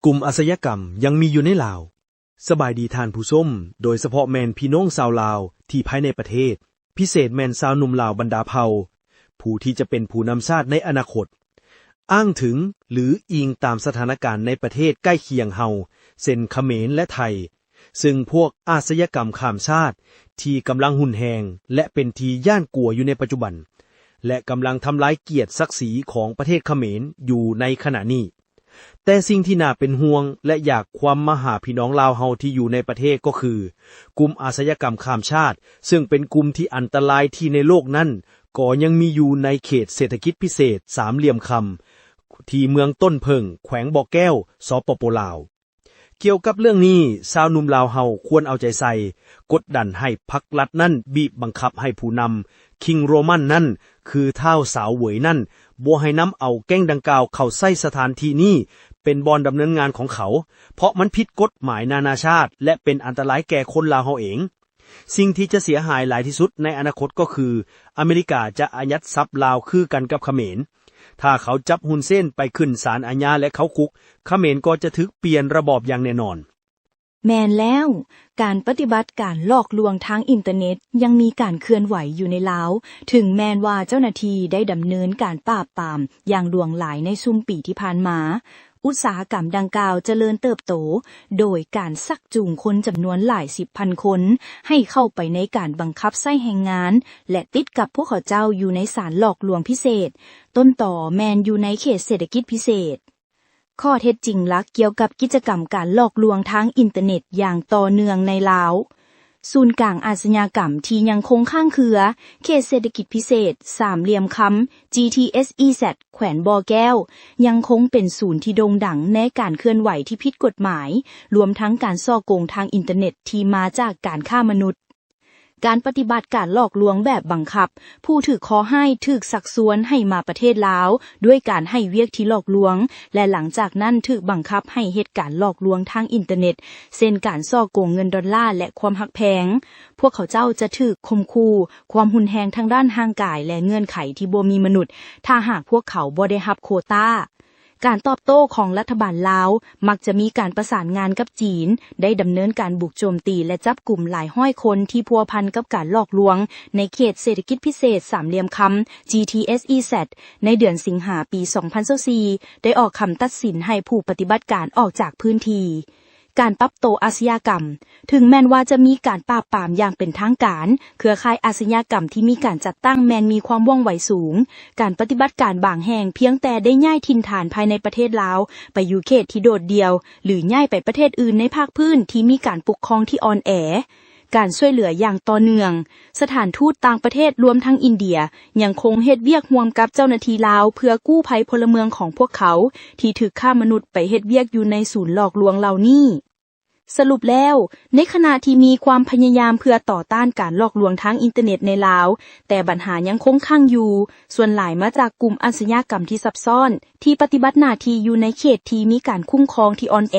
ກຸ່ມອາຊະຍາກຳຍັງມີຢູ່ໃນລາວ. ສະບາຍດີທ່ານຜູ້ຊົມ, ໂດຍສະເພາະແມ່ນພີ່ນ້ອງຊາວລາວທີ່ພາຍໃນປະເທດ, ພິເສດແມ່ນຊາວໜຸ່ມລາວບັນດາເຜົ່າ, ຜູ້ທີ່ຈະເປັນຜູ້ນຳຊາດໃນອະນາຄົດ. ອ້າງເຖິງ ຫຼື ອີງຕາມສະຖານະການໃນປະເທດໃກ້ຄຽງເຮົາ ເຊັ່ນ ຂະເໝນ ແລະ ໄທ, ເຊິ່ງພວກອາຊະຍາກຳຂ້າມຊາດທີ່ກຳລັງຮຸນແຮງ ແລະ ເປັນທີ່ຢ້ານກົວຢູ່ໃນປັດຈຸບັນ ແລະ ກຳລັງທຳລາຍກຽດສັກສີຂອງປະເທດຂະເໝນຢູ່ໃນຂະນະນີ້. ແຕ່ສິ່ງທີ່ໜ້າເປັນຫ່ວງ ແລະ ຢາກຄວາມມາຫາພີ່ນ້ອງລາວເຮົາທີ່ຢູ່ໃນປະເທດກໍຄື ກຸ່ມອາຊະຍາກຳຂ້າມຊາດ, ເຊິ່ງເປັນກຸ່ມທີ່ອັນຕະລາຍທີ່ໃນໂລກນັ້ນ ກໍຍັງມີຢູ່ໃນເຂດເສດຖະກິດພິເສດສາມຫຼ່ຽມຄຳ ທີ່ເມືອງຕົ້ນເຜິ້ງ ແຂວງບໍ່ແກ້ວ ສປປ ລາວ. ກ່ຽວກັບເລື່ອງນີ້, ຊາວໜຸ່ມລາວເຮົາຄວນເອົາໃຈໃສ່, ກົດດັນໃຫ້ພັກລັດນັ້ນບີບບັງຄັບໃຫ້ຜູ້ນຳຄິງໂຣມັນນັ້ນ ຄືທ້າວສາວເຫວີຍນັ້ນ ບໍ່ໃຫ້ນຳເອົາແກ້ງດັ່ງກ່າວເຂົ້າໃຊ້ສະຖານທີ່ນີ້ເປັນບ່ອນດຳເນີນງານຂອງເຂົາ, ເພາະມັນຜິດກົດໝາຍນານາຊາດ ແລະ ເປັນອັນຕະລາຍແກ່ຄົນລາວເຮົາເອງ. ສິ່ງທີ່ຈະເສຍຫາຍຫຼາຍທີ່ສຸດໃນອະນາຄົດກໍຄື ອາເມລິກາຈະອາຍັດຊັບລາວຄືກັນກັບຂະເໝນ. ຖ້າເຂົາຈັບຮຸນເຊນໄປຂຶ້ນສານອາຍາ ແລະ ເຂົ້າຄຸກ, ຂະເໝນກໍຈະຖືກປ່ຽນລະບອບຢ່າງແນ່ນອນ. ແມ່ນແລ້ວ, ການປະຕິບັດການຫຼອກລວງທາງອິນເຕີເນັດຍັງມີການເຄື່ອນໄຫວຢູ່ໃນລາວ, ເຖິງແມ່ນວ່າເຈົ້າໜ້າທີ່ໄດ້ດຳເນີນການປາບປາມຢ່າງຫຼວງຫຼາຍໃນຊຸມປີທີ່ຜ່ານມາ, ອຸດສາຫະກຳດັ່ງກ່າວຈະເລີນເຕີບໂຕ ໂດຍການຊັກຈູງຄົນຈຳນວນຫຼາຍສິບພັນຄົນ ໃຫ້ເຂົ້າໄປໃນການບັງຄັບໃຊ້ແຮງງານ ແລະ ຕິດກັບພວກເຂົາເຈົ້າຢູ່ໃນສານຫຼອກລວງພິເສດ, ຕົ້ນຕໍແມ່ນຢູ່ໃນເຂດເສດຖະກິດພິເສດ. ຂໍ້ເທັດຈິງຫຼັກກ່ຽວກັບກິດຈະກຳການຫຼອກລວງທາງອິນເຕີເນັດຢ່າງຕໍ່ເນື່ອງໃນລາວ. ສູນກາງອາຊະຍາກຳທີ່ຍັງຄົງຄ້າງເຄືອ, ເຂດເສດຖະກິດພິເສດສາມຫຼ່ຽມຄຳ GTSEZ ແຂວງບໍ່ແກ້ວ ຍັງຄົງເປັນສູນທີ່ໂດ່ງດັງໃນການເຄື່ອນໄຫວທີ່ຜິດກົດໝາຍ, ລວມທັງການສໍ້ໂກງທາງອິນເຕີເນັດທີ່ມາຈາກການຄ້າມະນຸດ. ການປະຕິບັດການຫຼອກລວງແບບບັງຄັບ, ຜູ້ຖືກເຄາະຮ້າຍຖືກຊັກຊວນໃຫ້ມາປະເທດລາວ ດ້ວຍການໃຫ້ວຽກທີ່ຫຼອກລວງ ແລະ ຫຼັງຈາກນັ້ນຖືກບັງຄັບໃຫ້ເຮັດການຫຼອກລວງທາງອິນເຕີເນັດ, ເຊັ່ນ ການສໍ້ໂກງເງິນດອນລາ ແລະ ຄວາມຮັກແພງ. ພວກເຂົາເຈົ້າຈະຖືກຂົ່ມຂູ່, ຄວາມຮຸນແຮງທາງດ້ານຮ່າງກາຍ ແລະ ເງື່ອນໄຂທີ່ບໍ່ມີມະນຸດ, ຖ້າຫາກພວກເຂົາບໍ່ໄດ້ຮັບໂຄຕ້າ. ການຕອບໂຕ້ຂອງລັດຖະບານລາວມັກຈະມີການປະສານງານກັບຈີນ, ໄດ້ດຳເນີນການບຸກໂຈມຕີ ແລະ ຈັບກຸມຫຼາຍຮ້ອຍຄົນທີ່ພົວພັນກັບການຫຼອກລວງໃນເຂດເສດຖະກິດພິເສດສາມຫຼ່ຽມຄຳ GTSEZ ໃນເດືອນສິງຫາປີສອງພັນຊາວສີ່ ໄດ້ອອກຄຳຕັດສິນໃຫ້ຜູ້ປະຕິບັດການອອກຈາກພື້ນທີ່. ການປັບໂຕອາຊະຍາກຳ. ເຖິງແມ່ນວ່າຈະມີການປາບປາມຢ່າງເປັນທາງການ, ເຄືອຂ່າຍອາຊະຍາກຳທີ່ມີການຈັດຕັ້ງແມ່ນມີຄວາມວ່ອງໄວສູງ. ການປະຕິບັດການບາງແຫ່ງພຽງແຕ່ໄດ້ຍ້າຍຖິ່ນຖານພາຍໃນປະເທດລາວໄປຢູ່ເຂດທີ່ໂດດດ່ຽວ ຫຼື ຍ້າຍໄປປະເທດອື່ນໃນພາກພື້ນທີ່ມີການປົກຄອງທີ່ອ່ອນແອ. ການຊ່ວຍເຫຼືອຢ່າງຕໍ່ເນື່ອງ. ສະຖານທູດຕ່າງປະເທດລວມທັງອິນເດຍ ຍັງຄົງເຮັດວຽກຮ່ວມກັບເຈົ້າໜ້າທີ່ລາວເພື່ອກູ້ໄພພົນລະເມືອງຂອງພວກເຂົາທີ່ຖືກຄ້າມະນຸດໄປເຮັດວຽກຢູ່ໃນສູນຫຼອກລວງເຫຼົ່ານີ້. ສະຫຼຸບແລ້ວ, ໃນຂະນະທີ່ມີຄວາມພະຍາຍາມເພື່ອຕໍ່ຕ້ານການຫຼອກລວງທາງອິນເຕີເນັດໃນລາວ, ແຕ່ບັນຫາຍັງຄົງຄ້າງຢູ່, ສ່ວນຫຼາຍມາຈາກກຸ່ມອາຊະຍາກຳທີ່ຊັບຊ້ອນ, ທີ່ປະຕິບັດໜ້າທີ່ຢູ່ໃນເຂດທີ່ມີການຄຸ້ມຄອງທີ່ອ່ອນແອ.